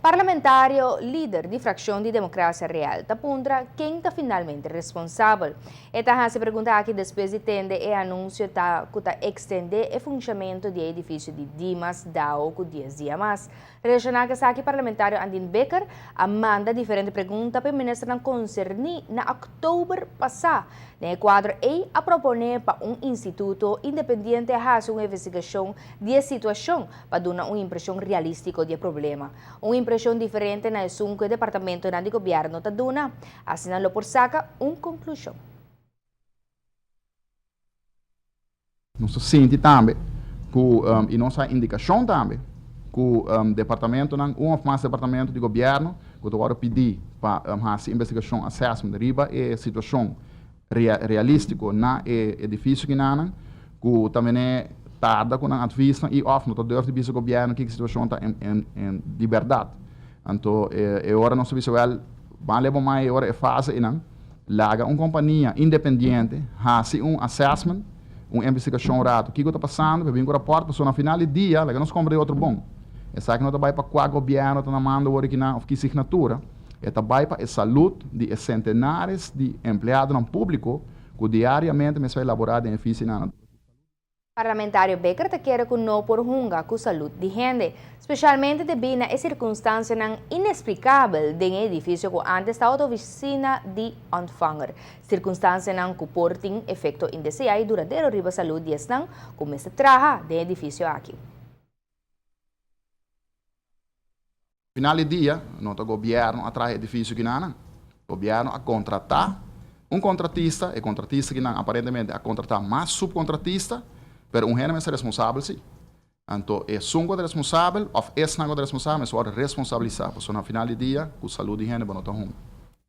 Parlamentario lider di frakshon di Demokrasia Real ta puntra ken ta finalmente responsabel. E ta hasi pregunta aki despues di tende e anunsio ta ku ta ekstendé e funshamentu di e edifisio di Dimas Dao ku dies dia mas. Relashoná ku esaki parlamentario Andin Bikker a manda diferente pregunta pa e ministernan konserní na òktober pasá. Den e kuadro ei a proponé pa un instituto independiente hasi un investigashon di e situashon pa duna un impreshon realístiko di e problema. Un impreshon diferente na esun ku e departamentonan di gobièrnu ta duna. Asina lo por saka un konklushon. Nos ta sinti tambe ku i nos a indikashon tambe ku departamentonan, un òf mas departamento di gobièrnu ku ta wòrdu pidí pa hasi investigashon, assessment, riba e situashon realístiko na e edifisio kinanan ku ta mene tarda ku nan advisnan i òf no ta durf di bisa gobièrnu kiko situashon ta en di bèrdat. Anto e ora nos ta bisa wèl ban leba mai e ora e fase einan. Laga un kompania independiente hasi un assessment, un investigashon ratu kiko ta pasando, pa bin ku rapòrt, pasobra na final di dia laga nos kompra di otro bon. Esaki no ta bai pa kua gobièrnu ta na mando wor kinan òf ki signatura, e ta bai pa e salud di e sentenares di empleadonan públiko ku diariamente mester bai laborá den e fisinan. Parlamentario Bikker ta kere ku no por hunga ku salud di hende, spesialmente debí na e sirkunstansianan inesplikabel den e edifisio ku ántes tabata ofisina di Ontvanger, sirkunstansianan ku por tin efekto indeseá i duradero riba salud di esnan ku mester traha den e edifisio aki. Final di dia, no ta gobierno a traha edificio kinanan. Gobierno a contrata un contratista, e contratista kinan aparentemente a contrata mas subcontratista, pero un hende mester responsabel si. Anto esun cu ta responsabel of esnan cu ta responsabel mester worde responsabilisa, pasobra na final di dia cu salud di hende bo no ta hunga.